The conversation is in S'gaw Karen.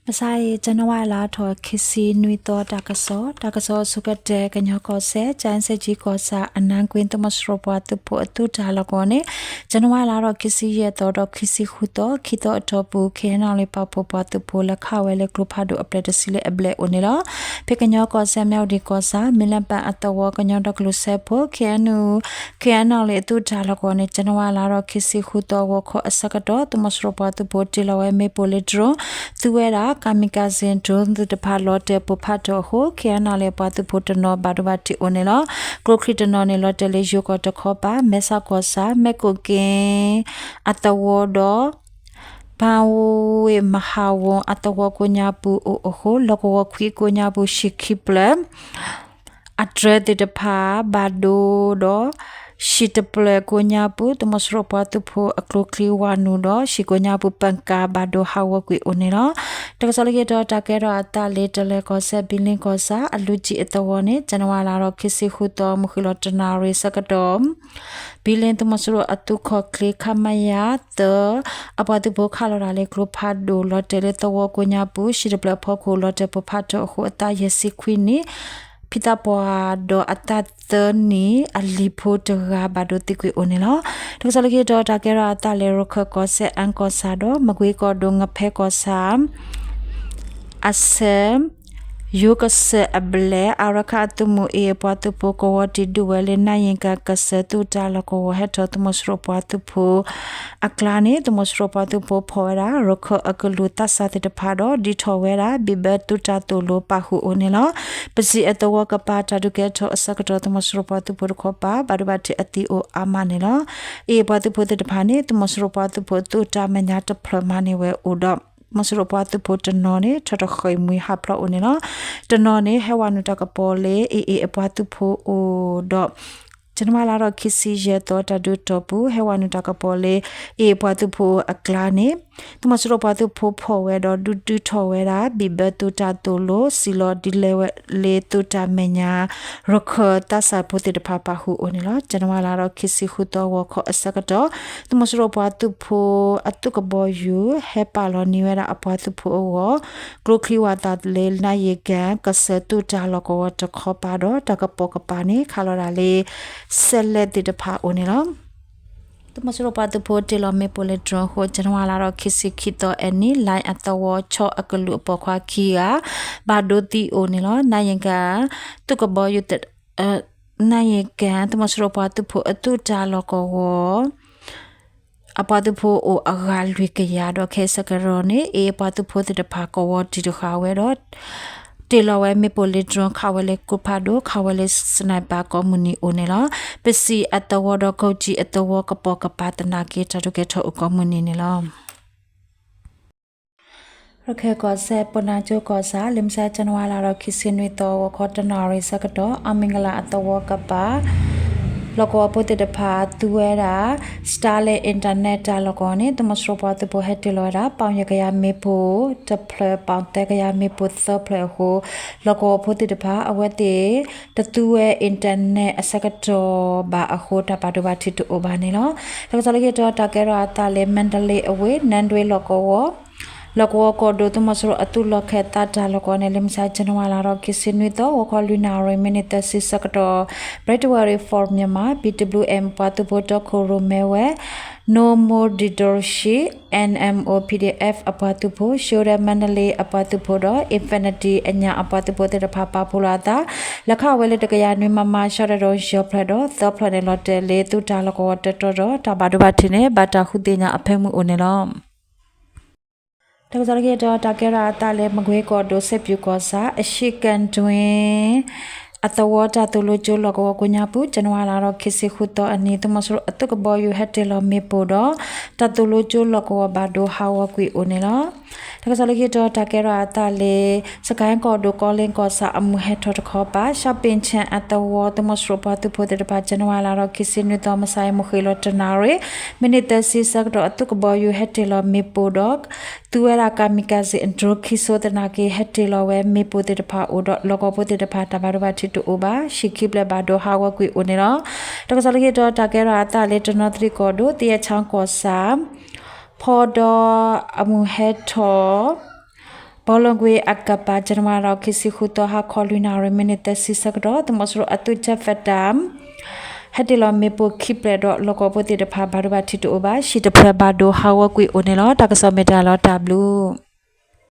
မုၢ်ဆါအံၤ ဇန်နဝါလါထီၣ်ခံဆံနွံသီ တၢ်ကစီၣ်, တၢ်ကစီၣ်အဆိကတၢၢ် ကညီကီၢ်စဲၣ် ကၠၣ်စဲၣ်ကၠံကီၢ်ဆၣ် အနါကွ့သုးမီၤစိရိၤပှၤသုးဖိအသုးတၢ်လီၢ်ကဝီၤန့ၣ် ဇန်နဝါလါထီၣ်ခံဆံယဲၢ်သီဒီးခံဆံဃုသီ ခံသီအတီၢ်ပူၤ ခ့ၣ်အဲၣ်နီၣ်လ့ၣ်ပာ်ဖှိၣ်ပှၤသုးဖိလဲၤခးဝဲလၢကျိဖးဒိၣ်အပျဲၢ်တဆံလၢအဘျဲၣ်အိၣ်န့ၣ်လီၤ. ဖဲကညီကီၢ်စဲၣ် မၠၣ်ဝတံၣ်ကီၢ်ဆၣ် မ့ၢ်လၢပၣ်အသဝီကညီဒီကလုာ်စၢဖှိၣ် ခ့ၣ်အဲၣ်နီၣ်လ့ၣ်အသုးတၢ်လီၢ်ကဝီၤန့ၣ် ဇန်နဝါလါထီၣ်ခံဆံဃုသီ ဂီၤခီအဆၢကတီၢ် သုးမီၤစိရိၤပှၤသုးဖိတ့ၢ်လီၤဝဲမ့ၣ်ပိၢ်လၢ drone သူဝဲဒၣ် kamikaze drone သ့ၣ်တဖၣ်လီၤတဲာ်ပိၢ်ဖးထီၣ်အဃိ ခ့ၣ်အဲၣ်နီၣ်လ့ၣ်အပှၤသုးဖိတနီၤဘၣ်ဒိဘၣ်ထံးအိၣ်န့ၣ်လီၤ. ကျိချံတနီၤန့ၣ် လီၤတဲာ်လၢယိၤကီၢ်တခီပၤ မဲဆီးကီၢ်ဆၣ် မဲၣ်ကိၣ်က့အသဝီဒီး ဘၣ်ဝ့ၢ်မဟါဝီအသဝီကိးညါပူၤအိၣ်အဃိ လီၢ်ကဝီၤခွံကိးညါပူၤ ဟံၣ်ခံဖျၢၣ် အတြဲၤသ့ၣ်တဖၣ်ဘၣ်ဒိဒီး ဟံၣ်တဖျၢၣ်ကိးညါပူၤ သုးမီၤစိရိၤပှၤသုးဖိအကျိချံဝၤနုာ်ဒီး ဟံၣ်ကိးညါပူၤ ပၣ်ကၣ်ဘၣ်ဒိဟးဂီၤကွံာ်အိၣ်န့ၣ်လီၤ. တၢ်ကစီၣ်လၢခံတီၤ တၢ်ကဲထီၣ်အသးလၢ တလၢၤကီၢ်စဲၣ် ဘံလ့ကီၢ်ဆၣ် အလူၤကၠံအသဝီန့ၣ် ဇန်နဝါလါထီၣ်ခံဆံဃုသီ မုၢ်ဃ့ၢ်လီၤတနၣ်ရံၣ်ဆၢကတီၢ် ဘံလ့သုးမီၤစိရိၤအသုးခီၣ်ချ့ ခမရ သၢ အပှၤသုးဖိခးလီၤတၢ်လၢကျိဖးဒိၣ် လီၤတဲာ်လၢသဝီကိးညါပူၤ ဟံၣ်တဖျၢၣ်အဖီခိၣ် လီၤတဲာ်ပိၢ်ဖးထီၣ်အဃိ အသးယဲၢ်ဆံခွံနံၣ် ဖံသးပှၢ်ဒီးအသးသၢနံၣ်အလံၤဖိတဂၤဘၣ်ဒိသံကွံာ်အိၣ်န့ၣ်လီၤ. တၢ်ကစီၣ်လၢခံတီၤ တၢ်ကဲထီၣ်အသးလၢ ရခၢၣ်ကီၢ်စဲၣ် အၣ်ကီၢ်ဆၣ်ဒီး မကွ့ကီၢ်ဒိၣ် ငဖဲကီၢ်ဆၣ် အဆၢ ယိၤကစၢၢ်အဘျဲၣ် အရခၢၣ်အသုးမုၢ်အ့ၣ် အပှၤသုးဖိကဝီၤတံၢ်ဒုးဝဲလၢ နၢ်ယံၤကၣ်ကစၢၢ်သုးတၢ်လီၢ်ကဝီၤ ဟဲထီၣ်သုးမီၤစိရိၤပှၤသုးဖိအကျါန့ၣ် သုးမီၤစိရိၤပှၤသုးဖိဖီၣ်ဝဲဒၣ် ရခၢၣ်အကလုာ်သးစၢ်သ့ၣ်တဖၣ်ဒီး ဒုးထီၣ်ဝဲဒၣ် ဘံၣ်ဘၢသုးတၢ်သိၣ်လိပာ်ဃုာ်အိၣ်န့ၣ်လီၤ. ပစံးအသဝီကပၤ တၢ်ဒုးကဲထီၣ်အဆၢကတီၢ် သုးမီၤစိရိၤပှၤသုးဖိတခီပၤ ဘၣ်ဒိဘၣ်ထံးအသံအိၣ်အါမးန့ၣ်လီၤ. အ့ၣ် အပှၤသုးဖိသ့ၣ်တဖၣ်န့ၣ် သုးမီၤစိရိၤပှၤသုးဖိအသုးတၢ်မဲာ်ညါတဖျၢၣ်မၤန့ၢ်ဝဲအိၣ်ဒီး သုးမီၤစိရိၤပှၤသုးဖိတနီၤန့ၣ် ထီၣ်တဃ့ၢ်မှံဟးဖျိးအိၣ်န့ၣ်လီၤ. တနီၤန့ၣ် ဟဲဝၤနုာ်တၢ်ကပီၤလၢ အ့ၣ် အ့ၣ် အပှၤသုးဖိအိၣ်ဒီး ဇန်နဝါလါထီၣ်ခံဆံယဲၢ်သီ တၢ်ဒုးတီၢ်ပူၤ ဟဲဝၤနုာ်တၢ်ကပီၤလၢ အ့ၣ် အ့ၣ် အပှၤသုးဖိအကျါန့ၣ် သုးမီၤစိရိၤပှၤသုးဖိဖီၣ်ဝဲဒီး ဒုးဒုးထီၣ်ဝဲဒၣ် ဘံၣ်ဘၢသုးတၢ်သိၣ်လိ စံးလီၤဒ်လဲၣ်ဝဲလၢသုးတၢ်မဲာ်ညါ ရခၢၣ်သးစၢ်ဖိသ့ၣ်တဖၣ်ပာ်ဃုာ်အိၣ်န့ၣ်လီၤ. ဇန်နဝါလါထီၣ်ခံဆံဃုသီ ဂီၤခီအဆၢကတီၢ် သုးမီၤစိရိၤပှၤသုးဖိအသုးကဘီယူၤ ဟဲပာ်လီၤန့ၢ်ဝဲဒၣ်အပှၤသုးဖိအဂီၢ် ကျိချံဝၤသးလၢ နၢ်ယံၤကၣ်ကစၢၢ်သုးတၢ်လီၢ်ကဝီၤတခီပၤဒီး တၢ်ကပိာ်ကပၤန့ၣ် ခးလီၤတၢ်လၢ စဲးလဲးသ့ၣ်တဖၣ်အိၣ်န့ၣ်လီၤ. သုးမီၤစိရိၤပှၤသုးဖိတ့ၢ်လီၤမ့ၣ်ပိၢ်လၢ drone အဃိ ဇန်နဝါလါထီၣ်ခံဆံခံသီအနံၤ လါအသဝီ ခၠီအကလုာ်အပိာ်ခွါခံဂၤ ဘၣ်ဒိသံအိၣ်န့ၣ်လီၤ. နၢ်ယံၤကၣ် သုးကဘီယူၤ နၢ်ယံၤကၣ် သုးမီၤစိရိၤပှၤသုးဖိအသုးတၢ်လီၢ်ကဝီၤ အပှၤသုးဖိအိၣ်အဂၤလွံၢ်ကယၤဒီး ခဲအံၤဆၢကတီၢ်န့ၣ် အ့ၣ် အပှၤသုးဖိသ့ၣ်တဖၣ်ကဝီၤတံၢ်တဃာ်ဝဲဒီး တ့ၢ်လီၤဝဲမ့ၣ်ပိၢ်လၢ drone ခးဝဲလၢကျိဖးဒိၣ် ခးဝဲလၢ sniper ကိးမုၢ်နံၤအိၣ်န့ၣ်လီၤ. ပစံးအသဝီဒီး ကီၢ်ကၠံအသဝီကပိာ်ကပၤသနာ်က့ တၢ်ဒုးကဲထီၣ်အိၣ်ကိးမုၢ်နံၤန့ၣ်လီၤ. ရခၢၣ်ကီၢ်စဲၣ် ပနၢ်ကၠိကီၢ်ဆၣ် လၢမုၢ်ဆါ ဇန်နဝါလါထီၣ်ခံဆံနွံသီ ဂီၤခီတနၣ်ရံၣ်ဆၢကတီၢ် အမ့ၢ်ကလၣ်အသဝီကပၤ လီၢ်ကဝီၤဖိသ့ၣ်တဖၣ်သူဝဲဒၣ် Starlink internet တၢ်လီၢ်ကဝီၤန့ၣ် သုးမီၤစိရိၤပှၤသုးဖိဟဲတ့ၢ်လီၤဝဲဒၣ် ပီၣ်ယဲၢ်ကယၤမ့ၣ်ပိၢ် တဖျၢၣ် ပီၣ်သၢကယၤမ့ၣ်ပိၢ်သၢဖျၢၣ်အဃိ လီၢ်ကဝီၤဖိသ့ၣ်တဖၣ် အဝဲသ့ၣ်တသူဝဲ internet အဆၢကတီၢ်ဘၣ်အဃိ တၢ်ဘၣ်ဒိဘၣ်ထံးတအိၣ်ဘၣ်န့ၣ်လီၤ. တၢ်ကစီၣ်လၢခံတီၤ တၢ်ကဲထီၣ်အသးလၢ မၣ်တလ့အဝ့ၢ် နၢဒွ့လီၢ်ကဝီၤ လီၢ်ကဝီၤကီၢ်ဒိၣ် သုးမီၤစိရိၤအသုးလီၢ်ခၢၣ်သးတၢ်လီၢ်ကဝီၤန့ၣ် လၢမုၢ်ဆါ ဇန်နဝါလါထီၣ်ခံဆံနွံသီ ဂီၤခီလွံၢ်နၣ်ရံၣ်မံးနံးသၢဆံဆၢကတီၢ် Breakaway for Myanmar B W M အပှၤသုးဖိတီခိၣ်ရိၣ်မဲဝဲ No More Dictatorship N M O P D F အပှၤသုးဖိ ရှ့ဒဲမၣ်တလ့အပှၤသုးဖိဒီး Infinity အညၣ်အပှၤသုးဖိသ့ၣ်တဖၣ်ပာ်ဖှိၣ်လိာ်အသး လဲၤခးဝဲလၢတကယၤနွံ MM ရှဲဒိၣ်ယဲၢ်ဖျၢၣ်ဒီး သၢဖျၢၣ်န့ၣ် လီၤတဲာ်လၢသုးတၢ်လီၢ်ကဝီၤတတီၤဒီး တၢ်ဘၣ်ဒိဘၣ်ထံးန့ၣ် ဘၣ်တၢ်ဃုသ့ၣ်ညါအဖၢမုၢ်အိၣ်န့ၣ်လီၤ. တၢ်ကစီၣ်လၢခံတီၤ တၢ်ကဲထီၣ်အသးလၢ မကွ့ကီၢ်ဒိၣ် စဲးပၠူၣ်ကီၢ်ဆၣ် အရှံကၣ်တွ့ အသဝီတၢ်သိၣ်လိကၠိလီၢ်ကဝီၤကိးညါပူၤ ဇန်နဝါလါထီၣ်ခံဆံဃုသီအနံၤ သုးမီၤစိရိၤအသုးကဘီယူၤဟဲတ့ၢ်လီၤမ့ၣ်ပိၢ်ဒီး တၢ်သိၣ်လိကၠိလီၢ်ကဝီၤဘၣ်ဒိဟးဂီၤကွံာ်အိၣ်န့ၣ်လီၤ. တၢ်ကစီၣ်လၢခံတီၤ တၢ်ကဲထီၣ်အသးလၢ စကဲၣ်ကီၢ်ဒိၣ် ကီလ့ကီၢ်ဆၣ်အမုၢ်ဟဲထီၣ်တခီပၤ ရှဲပ့ၣ်ဆဲၣ်အသဝီ သုးမီၤစိရိၤပှၤသုးဖိသ့ၣ်တဖၣ် ဇန်နဝါလါထီၣ်ခံဆံနွံသီ မုၢ်ဆါအံၤ မုၢ်ဃ့ၢ်လီၤတနၣ်ရံၣ် မံးနံးသၢဆံဆၢကတီၢ် အသုးကဘီယူၤဟဲတ့ၢ်လီၤမ့ၣ်ပိၢ်ဒီး သူဝဲဒၣ် kamikaze drone ခံစိသနာ်က့ ဟဲတ့ၢ်လီၤဝဲမ့ၣ်ပိၢ်သ့ၣ်တဖၣ်အိၣ်ဒီး လီၢ်ကဝီၤဖိသ့ၣ်တဖၣ် တၢ်ဘၣ်ဒိဘၣ်ထံးတအိၣ်ဘၣ် ဟံၣ်ခံဖျၢၣ်ဘၣ်ဒိဟးဂီၤကွံာ်အိၣ်န့ၣ်လီၤ. တၢ်ကစီၣ်လၢခံတီၤ တၢ်ကဲထီၣ်အသးလၢ တနီသရံၣ်ကီၢ်ဒိၣ် သယဲၣ်ဆၣ်ကီၢ်ဆၣ် ဖီဒီးအမုၢ်ဟဲထီၣ် ဘောလုံးကွင်း အကပၤ ဇန်နဝါရီလ ခံဆံဃုသီ ဟါခီလွံၢ်နၣ်ရံၣ် မံးနံးသၢဆံဆၢကတီၢ် သုးမီၤစိရိၤအသုး Jaffa Dam ဟဲတ့ၢ်လီၤမ့ၣ်ပိၢ်ခံဖျၢၣ်ဒီး လီၢ်ကဝီၤဖိသ့ၣ်တဖၣ် ဘၣ်ဒိဘၣ်ထံးတအိၣ်ဘၣ်, ဟံၣ်တဖျၢၣ်ဘၣ်ဒိဟးဂီၤကွံာ်အိၣ်န့ၣ်လီၤ. တၢ်ကစီၣ်မ့ၢ်တၢ်လီၤ တၢ်ဘျုး